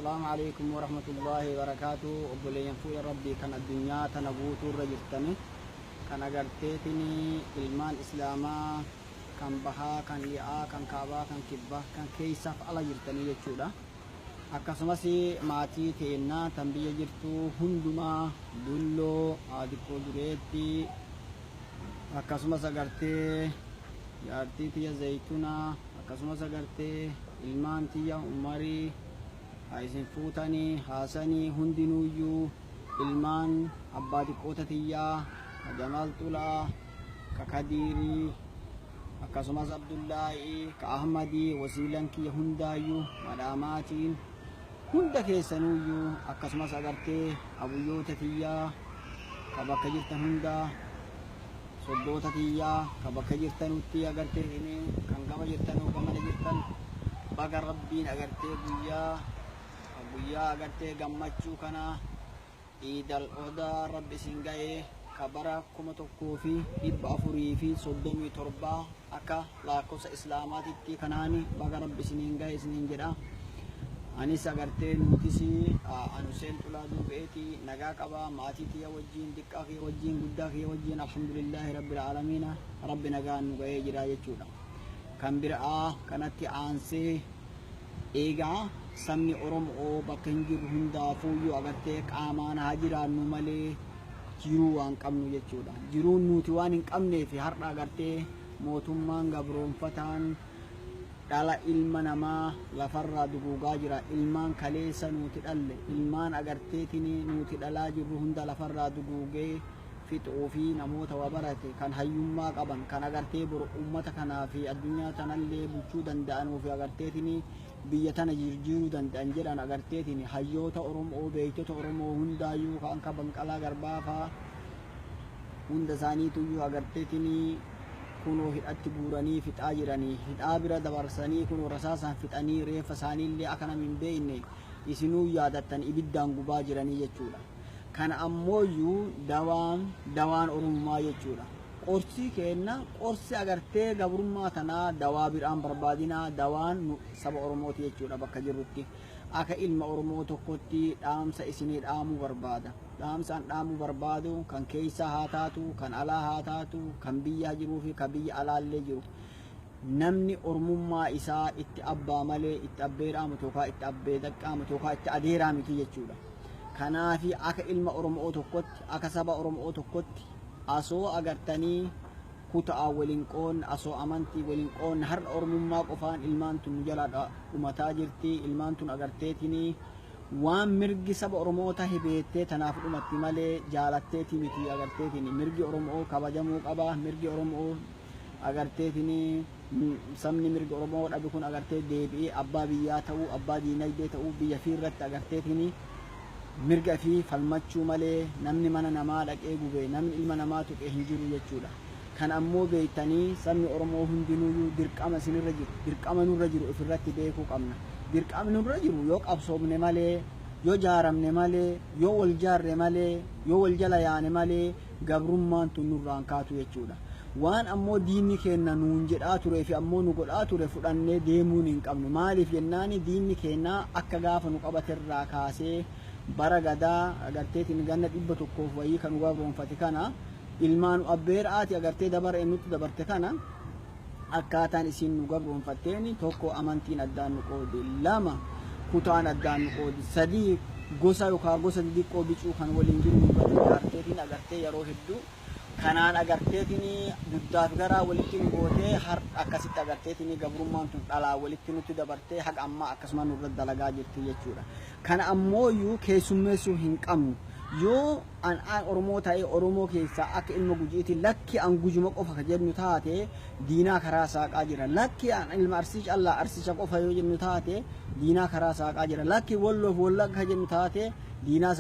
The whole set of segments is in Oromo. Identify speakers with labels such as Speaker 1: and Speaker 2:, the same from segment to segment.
Speaker 1: Assalaamu alaikum warahmatullaahi wabarakaatu. Obboleeyyan fuula Rabbii kan addunyaa tana guutuu irra jirtani, kan agarteetiin ilmaan Islaamaa kan bahaa, kan dhi'aa, kan kaabaa, kan kibbaa, kan keessaaf ala jirtanii jechuudha. Akkasumas maatii teennaa tan biyya jirtu hundumaa, Dulloo, Haadiqqoo Dureetti, akkasumas agartee jaartii tiyya Zaytunaa, akkasumas agartee ilmaan tiyya Umarii, haa isin fuutanii haasanii hundinuuyyuu, ilmaan abbaa xiqqoota tiyyaa ka Jamaal Xulaa, ka Kadiirii, akkasumas Abdullaahii, ka Ahmadii, wasiilan kiyya hundaayyuu, madhaamaatiin hunda keessanuuyyuu, akkasumas agartee abuyyoota tiyyaa ka bakka jirtan hundaa, soddoota tiyyaa ka bakka jirtanutti agartee kan gama jirtanuu gamana jirtan, baga Rabbiin agartee guyyaa agartee gammachuu kana Iidal Odaa Rabbi isin ga'ee, ka bara 1437 akka lakkoofsa Islaamaatitti kanaani baga Rabbi isiniin ga'e isiniin jedha. Anis agartee nutis Anuseen Xulaa Duubeeti nagaa qaba, maatii tiyya wajjin, xiqqaa kiyya wajjin, guddaa kiyya wajjin, alhamdulillaahi rabbil aalamiina, Rabbi nagaan nu ga'ee jira jechuudha. Kan biraa kanatti aansee, eegaa sabni Oromoo bakka hin jirru hundaafuuyyuu agartee qaamaan haa jiraannu malee jiruu waan qabnu jechuudha. Jiruun nuti waan hin qabneef har'a agartee mootummaan gabroonfataan dhala ilma namaa lafarraa duguugaa jira. Ilmaan kaleessa nuti dhalle, ilmaan agarteetiin nuti dhalaa jirru hunda lafarraa duguugee fixuu fi namoota waa barate, kan hayyummaa qaban, kan agartee boru uummata kanaa fi addunyaa tanallee bulchuu danda'anuu fi agarteetiin biyya tana jijjiiruu danda'an jedhan, agarteetiin hayyoota Oromoo, beektota Oromoo hundaayyuu kan akka Banqalaa Garbaa faa hunda isaaniituyyuu agarteetiin kunoo hidhatti guuranii fixaa jiranii, hidhaa bira dabarsanii kunoo rasaasaan fixanii, reeffa isaaniillee akka nam hin beekne isinuu yaadattan ibiddaan gubaa jiranii jechuudha. Kana ammooyyuu dawaan Oromummaa jechuudha. Qorsi kenna, qorsi agartee gabrummaa tanaa dawaa biraan barbaadinaa, dawaan saba Oromooti jechuudha bakka jirrutti. Akka ilma Oromoo tokkotti dhaamsa isinii dhaamuu barbaada. Dhaamsa an dhaamuu barbaadu kan keessaa haa taatu, kan alaa haa taatu, kan biyyaa jiruu fi kan biyya alaallee jiru. Namni Oromummaa isaa itti abbaa malee itti abbeeraa miti yookaan itti abbee daqqaa miti yookaan itti adeeraa miti jechuudha. Kanaafi akka ilma Oromoo tokkotti, akka saba Oromoo tokkotti, asoo agartanii kutaa waliin qoonne, asoo amantii waliin qoonne, har'a Oromummaa qofaan ilmaan tun nu jalaa dhumataa jirti. Ilmaan tun agarteetinii waan mirgi saba Oromoo tahe beettee tanaaf dhumatti malee jaalatteeti miti. Agarteetiin mirgi Oromoo kabajamuu qaba. Mirgi Oromoo agarteetinii sabni mirga Oromoo dhabe kun agartee deebi'ee abbaa biyyaa ta'uu, abbaa diinagdee ta'uu, biyya fi irratti agarteetinii mirga fi falmachuu malee namni mana namaa dhaqee gube, namni ilma namaa tuqe hin jiru jechuudha. Kan ammoo beektanii sabni Oromoo hundinuyyuu dirqama isinirra jiru, dirqama nurra jiru ofirratti beekuu qabna. Dirqamni nurra jiru yoo qabsoomne malee, yoo jaaramne malee, yoo wal jaarre malee, yoo wal jala yaane malee gabrummaan tun nurraan kaatu jechuudha. Waan ammoo diinni keenya nuun jedhaa turee fi ammoo nu godhaa ture fudhannee deemuun hin qabnu. Maaliif jennaani, diinni keenya akka gaafa nu qabaterraa kaasee bara gadaa agarteetiin ganna 100f wayii kan nu gabroonfate kana, ilmaan abbeeraati agartee dabara nutti dabarte kana, akkaataan isiin nu gabroonfatteen tokko amantiin addaan nu qoodi, lama kutaan addaan nu qoodi, sadii gosa yookaan gosa xixiqqoo bicuu kan waliin jiru nurratti ijaarteetiin agartee yeroo hedduu kanaan agarteetiin duddaaf garaa walitti nu gootee, har akkasitti agarteetiin gabrummaan tun dhalaa walitti nutti dabartee haga ammaa akkasuma nurra dalagaa jirti jechuudha. Kana ammooyyuu keessummeessuu hin qabnu. Yoo an Oromoo ta'ee Oromoo keessaa akka ilma Gujiitiin lakki an Gujuma qofa ka jennu taate diinaa karaa saaqaa jira. Lakki an ilma Arsii callaa, Arsicha qofa yoo jennu taate diinaa karaa saaqaa jira. Lakki Walloof Wallagga ka jennu taate diinaa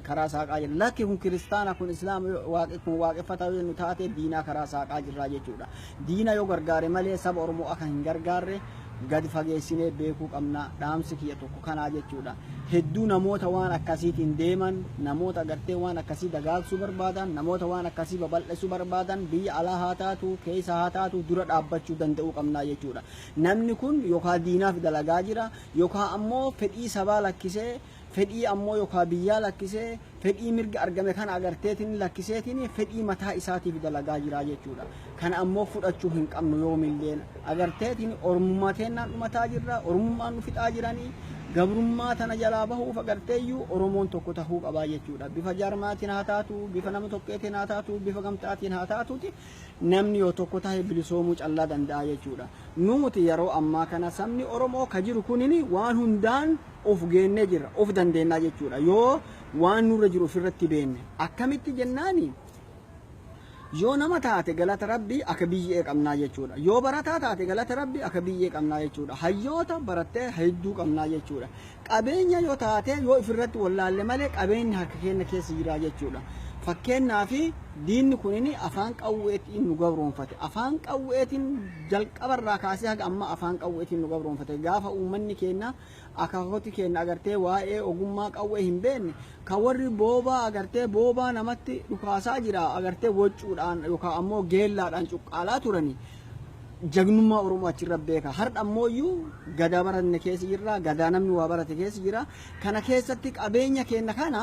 Speaker 1: karaa saaqaa jira. Lakki kun kiristaana, kun Islaama, kun waaqeffataa yoo jennu taate diinaa karaa saaqaa jirra jechuudha. Diina yoo gargaare malee saba Oromoo akka hin gargaarre Gadi fageessinee beekuu qabna. Dhaamsi kiyya tokko kanaa jechuudha. Hedduu namoota waan akkasiitiin deeman, namoota agartee waan akkasii dagaagsuu barbaadan, namoota waan akkasii babal'isuu barbaadan, biyya alaa haa taatu, keessa haa taatu, dura dhaabbachuu danda'uu qabnaa jechuudha. Namni kun yookaan diinaaf dalagaa jira, yookaan ammoo fedhii sabaa lakkisee, fedhii ammoo yookaan biyyaa lakkisee, fedhii mirga argame kana agarteetiin lakkiseetiin fedhii mataa isaatiif dalagaa jira jechuudha. Kana ammoo fudhachuu hin qabnu yoomillee. Agarteetiin ormummaa teennaan dhumataa jirra, ormummaan nu fixaa jiranii, gabrummaa tana jalaa bahuuf agarteeyyuu Oromoon tokko tahuu qabaa jechuudha. Bifa jaarmaatiin haa taatu, bifa nama tokkeetiin haa taatu, bifa gamtaatiin haa taatuuti, namni yoo tokko tahe bilisoomuu callaa danda'a jechuudha. Nuti yeroo ammaa kana sabni Oromoo ka jiru kunini waan hundaan of geennee jirra, of dandeennaa jechuudha. Yoo waan nurra jiru ofirratti beenne. Akkamitti jennaani, yoo nama taate galata Rabbii akka biyyee qabnaa jechuudha. Yoo barataa taate galata Rabbii akka biyyee qabnaa jechuudha. Hayyoota barattee hedduu qabnaa jechuudha. Qabeenya yoo taate, yoo ofirratti wallaalle malee qabeenyi harka keenya keessa jira jechuudha. Fakkeenyaaf, diinni kunini afaan qawweetiin nu gabroonfate. Afaan qawweetiin jalqabarraa kaasee haga amma afaan qawweetiin nu gabroonfate. Gaafa uummanni keenya, akaakoti keenya agartee waa'ee ogummaa qawwee hin beekne, kan warri boobaa agartee boobaa namatti dhukaasaa jira agartee waccuudhaan yookaan ammoo geellaadhaan cuqqaalaa turani. Jagnummaa Oromoo achirra beeka. Har'a ammoo iyyuu gadaa baranne keessa jirra, gadaa namni waa barate keessa jira. Kana keessatti qabeenya keenya kana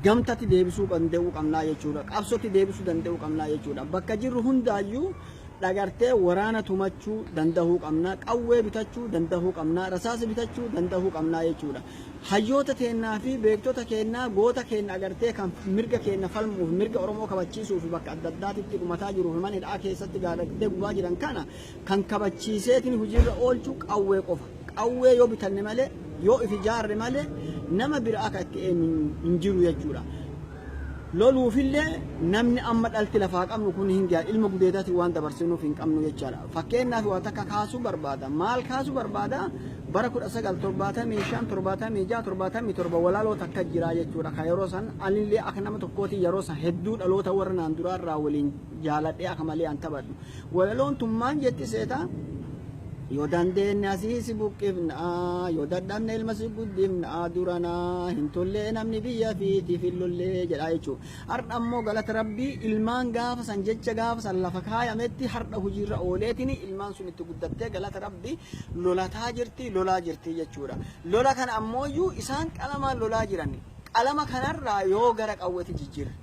Speaker 1: gamtatti deebisuu danda'uu qabnaa jechuudha. Qabsootti deebisuu danda'uu qabnaa jechuudha. Bakka jirru hundaayyuu dhagartee waraana tumachuu danda'uu qabna, qawwee bitachuu danda'uu qabna, rasaasa bitachuu danda'uu qabnaa jechuudha. Hayyoota teennaa fi beektota keennaa, goota keenya agartee kan mirga keenya falmuuf, mirga Oromoo kabachiisuuf bakka adda addaatitti dhumataa jiruuf, mana hidhaa keessatti gaadatee gubaa jiran kana kan kabachiiseetiin hojiirra oolchu qawwee qofa. Qawwee yoo bitanne malee, yoo if ijaarre malee, nama bira akka itti eenyu hin jiru jechuudha. Loluufillee namni amma dhalti lafaa qabnu kun hin ga'a, ilma gudeetaatiin waan dabarsinuuf hin qabnu jechaadha. Fakkeenyaaf waan takka kaasuu barbaada. Maal kaasuu barbaada? Bara 1975, 76, 77 walaloo takka jira jechuudha. Kan yeroo san anillee akka nama tokkooti yeroo san hedduu dhaloota warra naan duraarraa waliin jaaladhee akka malee an taphadhu. Walaloon tun maal jetti seeta? Yoo dandeenye asii si buqqifnaa, yoo dadhabne ilma si guddifnaa, duranaa hin tollee namni biyya fiitiif hin lollee jedha jechuudha. Har'a ammoo galata Rabbii ilmaan gaafa san jecha gaafa san lafa kaayametti har'a hojiirra ooleetiin ilmaan sun itti guddattee galata Rabbii lolataa jirti, lolaa jirti jechuudha. Lola kana ammoo isaan qalamaan lolaa jiran. Qalama kanarraa yoo gara qawweetti jijjiirre,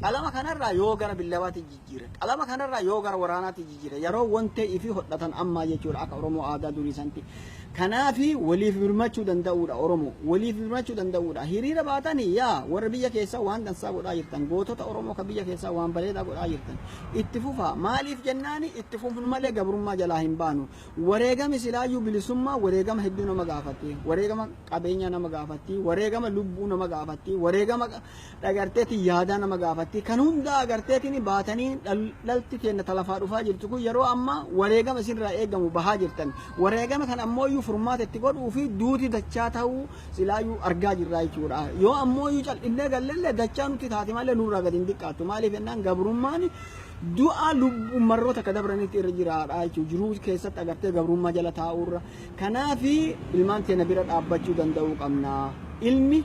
Speaker 1: qalama kanarraa yoo gara billawaatti jijjiirre, qalama kanarraa yoo gara waraanaatti jijjiirre, yeroo wantee ifi hodhatan ammaa jechuudha akka Oromoo aadaa durii santi. Kanaafi waliif birmachuu danda'uudha Oromoo. Waliif birmachuu danda'uudha. Hiriira baatanii yaa warra biyya keessaa waan dansaa godhaa jirtan. Gootota Oromoo kan biyya keessaa waan bareedaa godhaa jirtan. Itti fufaa. Maaliif jennaani itti fufnu malee gabrummaa jalaa hin baanu. Wareegami silaayyuu bilisummaa wareegama hedduu nama gaafatti. Wareegama qabeenya nama gaafatti. Wareegama lubbuu nama gaafatti. Wareegama dhagarteetiin yaadaa nama gaafatti. Kan hundaa agarteetiin baatanii dhalti keenya talafaa dhufaa jirtu kun yeroo ammaa wareegama isinirraa eegamu bahaa jirtan. Wareegama kan ammoo iyyuu furmaata itti godhuu fi duuti dachaa ta'uu silaayyuu argaa jirra jechuudha. Yoo ammoo iyyuu cal'innee gallellee dachaa nutti taate malee nurraa gadi hin xiqqaattu. Maaliif jennaan gabrummaan du'a lubbuu marroota akka dabranitti irra jiraadha jechuudha. Jiruu keessatti agartee gabrummaa jala taa'uurra. Kanaafi ilmaan keenya bira dhaabbachuu danda'uu qabna. Ilmi,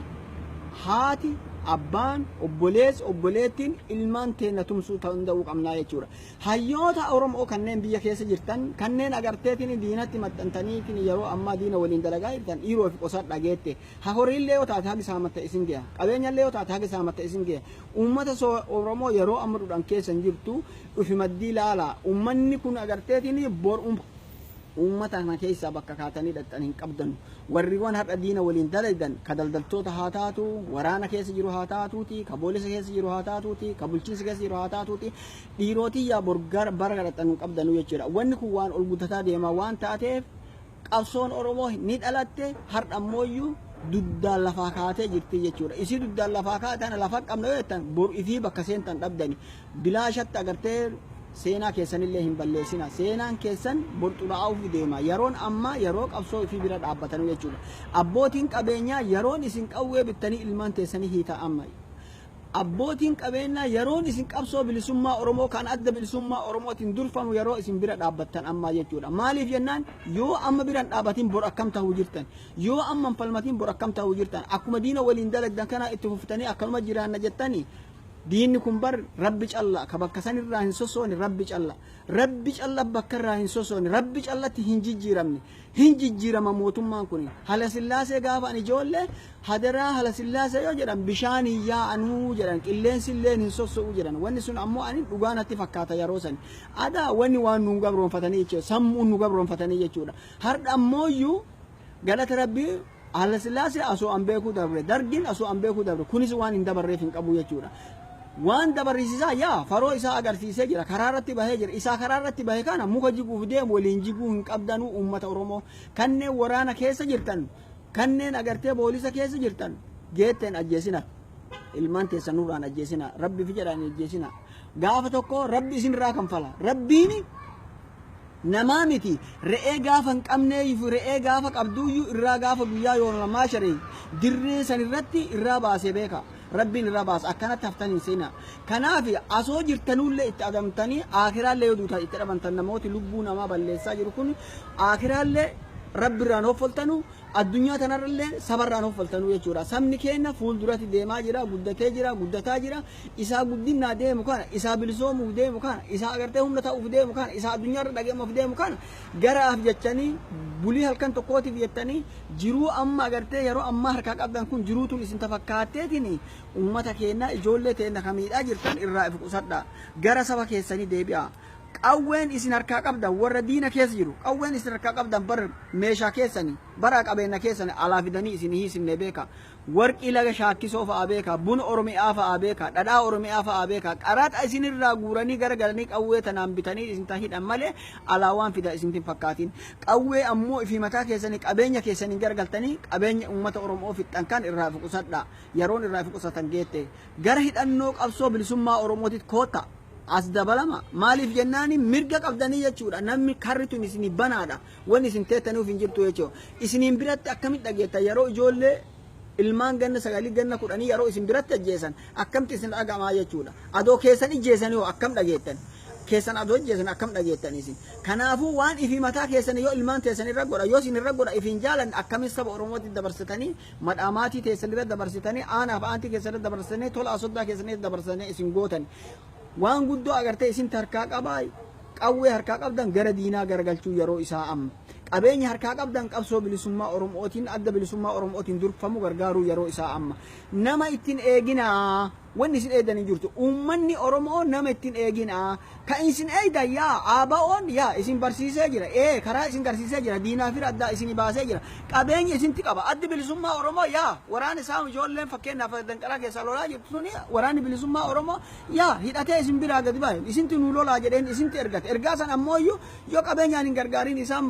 Speaker 1: haati, abbaan, obboleessi, obboleettiin ilmaan teenya tumsuu danda'uu qabna jechuudha. Hayyoota Oromoo kanneen biyya keessa jirtan, kanneen agarteetiin diinatti maxxantaniitiin yeroo ammaa diina waliin dalagaa jirtan, dhiiroo fi qosaa dhageette. Ha horiillee yoo taate haga saamatta isin gaha. Qabeenyallee yoo taate haga saamatta isin gaha. Uummata Oromoo yeroo amma dhudhan keessa hin jirtu dhufi maddii ilaalaa. Uummanni kun agarteetiin bor uummata kana keessaa bakka kaatanii dhaqxan hin qabdanu. Warriiwwan har'a diina waliin dalagan ka daldaltoota haa taatu, waraana keessa jiru haa taatuuti, ka poolisa keessa jiru haa taatuuti, ka bulchiinsa keessa jiru haa taatuuti, dhiirootii yaa bor bara dhaqxan hin qabdanu jechuudha. Wanni kun waan ol guddataa deemaa waan taateef qabsoon Oromoo ni dhalatte, har'a ammoo duddaan lafaa kaatee jirti jechuudha. Isii duddaan lafaa kaatan lafa qabna yoo jettan bor ifii bakka seentan dhabdani. Bilaashatti agartee seenaa keessanillee hin balleessina. Seenaan keessan bor xuraa'uuf deema. Yeroon ammaa yeroo qabsoo ifii bira dhaabbatanii jechuudha. Abbootiin qabeenyaa yeroon isin qawwee bittanii ilmaan teessanii hiitaa amma. Abbootiin qabeenyaa, yeroon isin qabsoo bilisummaa Oromoo kan Adda Bilisummaa Oromootiin durfamu yeroo isin bira dhaabbattan ammaa jechuudha. Maaliif jennaan, yoo amma bira hin dhaabbatin bor akkam ta'uu jirtan? Yoo amma hin falmatin bor akkam ta'uu jirtan? Akkuma diina waliin dalagdan kana itti fuftanii akkanuma jiraanna jettanii, diinni kun bar Rabbi calla ka bakka sanirraa hin sossoone. Rabbi calla, Rabbi calla bakka irraa hin sossoone, Rabbi callatti hin jijjiiramne. Hin jijjiirama mootummaan kun. Hala Sillaasee gaafa ani ijoollee, hadaraa Hala Sillaasee yoo jedhan bishaan hin yaa'anuu jedhan, qilleensi illee hin sosso'u jedhan. Wanni sun ammoo ani dhugaa natti fakkaata yeroo san. Adaa wanni waan nu gabroonfatanii jechuudha, sammuun nu gabroonfatanii jechuudha. Har'a ammooyyuu galata Rabbii, Hala Sillaasee asoo an beekuu dabre, Dargin asoo an beekuu dabre, kunis waan hin dabarreef hin qabu jechuudha. Waan dabarsiisaa yaa faroo isaa agarsiisee jira, karaa irratti bahee jira. Isaa karaa irratti bahe kana muka jiguuf deemu waliin jiguu hin qabdanuu. Uummata Oromoo kanneen waraana keessa jirtan, kanneen agartee boolisa keessa jirtan, geetteen ajjeesina, ilmaan teessan nurraan ajjeesina, Rabbi fi jedhaan ajjeesina. Gaafa tokko Rabbi isinirraa kanfala. Rabbiin namaa miti, re'ee gaafa hin qabneeyyuu, re'ee gaafa qabduuyyuu irraa gaafa guyyaa yoona lamaa sharee dirree san irratti irraa baasee beeka. Rabbiin irraa baasa. Akkanatti haftan hin seenaa. Kanaaf asoo jirtanuullee itti adamtanii, akiraallee yoo duutan itti dhabamtan. Namooti lubbuu namaa balleessaa jiru kun akiraallee Rabbi irraan hoffoltanu, addunyaa tanarrallee sabarraan hoffoltanuu jechuudha. Sabni keenya fuulduratti deemaa jira, guddatee jira, guddataa jira. Isaa guddinnaa deemu kana, isaa bilisoomuuf deemu kana, isaa agartee humna ta'uuf deemu kana, isaa addunyaarra dhageemuuf deemu kana garaaf jechanii, bulii halkan tokkootiif jettanii, jiruu amma agartee yeroo ammaa harkaa qabdan kun jiruutuun isin tafakkaatteetiin uummata keenya, ijoollee teenya kan miidhaa jirtan irraa if qusadha. Gara saba keessanii deebi'a. Qawween isin harkaa qabdan, warra diina keessa jiru, qawween isin harkaa qabdan bar meeshaa keessanii, bara qabeenya keessanii alaa fidanii isin hiisimne beeka. Warqii laga Shaakkisoo fa'aa beeka, buna Oromiyaa fa'aa beeka, dhadhaa Oromiyaa fa'aa beeka. Qaraxa isinirraa guuranii gara galanii qawwee tanaan bitanii isin ta hidhan malee alaa waan fida isin hin fakkaatin. Qawwee ammoo ifii mataa keessanii qabeenya keessanii garagaltanii qabeenya uummata Oromoo fixxan kan irraa if qusadha. Yeroon irraa if qusatan geette. Gara hidhannoo qabsoo bilisummaa Oromootitti kootta. As dabalama. Maaliif jennaani, mirga qabdanii jechuudha. Namni karri tun isinii banaadha. Wanni isin teettaniif hin jirtu jechuudha. Isiniin biratti akkamitti dhageetta? Yeroo ijoollee ilmaan ganna 9, ganna 10 yeroo isin biratti ajjeesan akkamitti isin dhagamaa jechuudha. Adoo keessan ijjeesan yoo akkam dhageettan? Keessan adoo ijjeesan akkam dhageettan isin? Kanaafuu waan ifii mataa keessan yoo ilmaan teessan irra godha, yoo isin irra godha ifiin jaalan, akkamin saba Oromootti dabarsitanii, madhaamaatii teessan irra dabarsitanii, aanaaf aantii keessan irra dabarsitanii, tola asoddaa keessan irra dabarsitanii isin gootan? Waan guddoo agartee isin harkaa qabaa. Qawwee harkaa qabdan gara diinaa garagalchuu yeroo isaa amma. Qabeenya harkaa qabdan qabsoo bilisummaa Oromootiin, Adda Bilisummaa Oromootiin durfamu gargaaruu yeroo isaa amma. Nama ittiin eeginaa. Wanni isin eegdan hin jirtu. Uummanni Oromoo nama ittiin eeginaa. Kan isin eegdan yaa ABO'n yaa isin barsiisee jira. Ee, karaa isin garsiisee jira. Diinaa fi addaa isin baasee jira. Qabeenya isinti qaba. Addi Bilisummaa Oromoo yaa waraana isaa, ijoolleen fakkeenyaaf danqaraa keessaa lolaa jirtu suni, Waraanni Bilisummaa Oromoo yaa hidhatee isin biraa gadi bahe. Isinti nu lolaa jedheen isinti ergate. Ergaa san ammoo iyyuu yoo qabeenyaan hin gargaarin isaan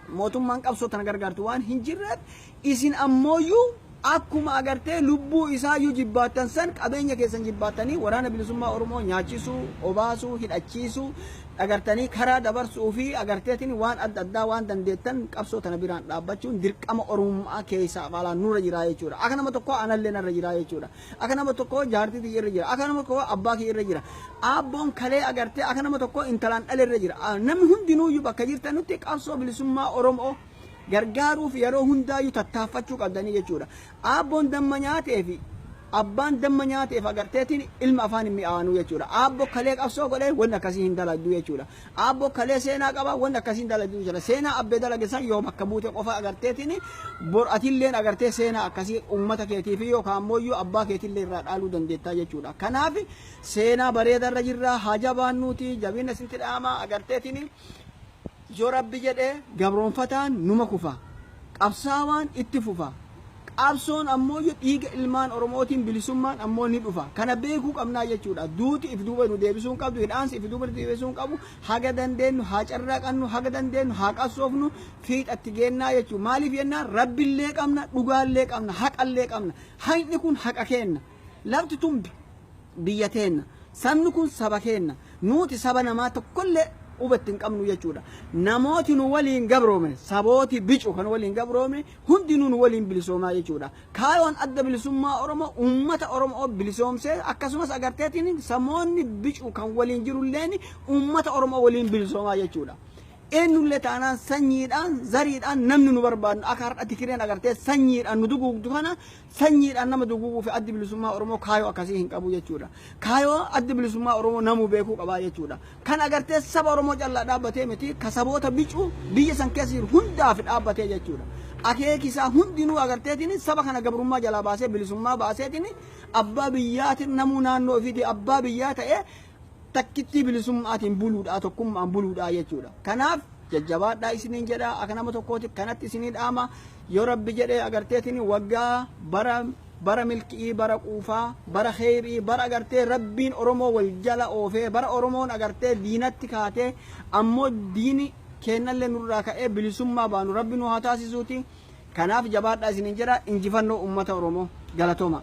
Speaker 1: mootummaan qabsoo tana gargaartu waan hin jirreef, isin ammooyyuu akkuma agartee lubbuu isaayyuu jibbaattan san qabeenya keessan jibbaattanii Waraana Bilisummaa Oromoo nyaachisuu, obaasuu, hidhachiisuu, agartanii karaa dabarsuu fi agarteetiin waan adda addaa waan dandeettan qabsoo tana biraan dhaabbachuun dirqama Oromummaa keessaa alaan nurra jira jechuudha. Akka nama tokkoo anallee narra jira jechuudha. Akka nama tokkoo jaartii tiyya irra jira. Akka nama tokkoo abbaa kiyya irra jira. Abboon kalee agartee akka nama tokkoo intalaan dhale irra jira. Namni hundinuuyyuu bakka jirtanutti qabsoo bilisummaa Oromoo gargaaruuf yeroo hundaayyuu tattaaffachuu qabdanii jechuudha. Abboon damma nyaatee fi abbaan damma nyaateef agarteetiin ilma afaan hin mi'aanuu jechuudha. Abbo kalee qabsoo godhee wanni akkasii hin dalagdu jechuudha. Abbo kalee seenaa qaba, wanni akkasii hin dalagdu jechuudha. Seenaa abbee dalage san yoo bakka buute qofa agarteetiin bor atilleen agartee seenaa akkasii uummata keetii fi yookaan ammoo abbaa keetillee irraa dhaaluu dandeettaa jechuudha. Kanaaf seenaa bareedarra jirra, haa jabaannuuti, jabina isintti dhaama. Agarteetiin yoo Rabbi jedhee gabroonfataan numa kufa. Qabsaawaan itti fufa. Qabsoon ammoo dhiiga ilmaan Oromootiin bilisummaan ammoo ni dhufa. Kana beekuu qabnaa jechuudha. Duuti if duuba nu deebisuu hin qabdu, hidhaansi if duuba nu deebisuu hin qabu. Haga dandeenyu haa carraaqannu, haga dandeenyu haa qabsoofnu, fiixatti geennaa jechuudha. Maaliif jennaan, Rabbillee qabna, dhugaallee qabna, haqallee qabna. Haqni kun haqa keenna. Lafti tun biyya teenna. Sabni kun saba keenna. Nuti saba namaa tokkollee quba itti hin qabnu jechuudha. Namooti nu waliin gabroome, sabooti bicu kan waliin gabroome hundinuu nu waliin bilisoomaa jechuudha. Kaayoon Adda Bilisummaa Oromoo uummata Oromoo bilisoomsee, akkasumas agarteetiin samoonni bicu kan waliin jirulleen uummata Oromoo waliin bilisoomaa jechuudha. Eenyullee taanaan sanyiidhaan, zariidhaan namni nu barbaadnu, akka har'a Tikireen agartee sanyiidhaan nu duguugdu kana, sanyiidhaan nama duguuguu fi Addi Bilisummaa Oromoo kaayoo akkasii hin qabu jechuudha. Kaayoo Addi Bilisummaa Oromoo namuu beekuu qabaa jechuudha. Kan agartee saba Oromoo callaa dhaabbatee miti, ka saboota bicuu biyya san keessa jiru hundaaf dhaabbatee jechuudha. Akeeki isaa hundinuu agarteetiin saba kana gabrummaa jalaa baasee, bilisummaa baaseetiin, abbaa biyyaatiin namuu naannoo ofiitii abbaa biyyaa ta'ee takkittii bilisummaatiin buluudha, tokkummaan buluudha jechuudha. Kanaaf jajjabaadhaa isiniin jedha, akka nama tokkooti kanatti isinii dhaama. Yoo Rabbi jedhee agarteetiin waggaa bara milki'ii, bara quufaa, bara kheyrii, bara agartee Rabbiin Oromoo wal jala oofee, bara Oromoon agartee diinatti kaatee ammoo diini kennallee nurraa ka'ee bilisummaa baanu Rabbi nu haa taasisuuti. Kanaaf jabaadhaa isiniin jedha. Injifannoo uummata Oromoo. Galatooma.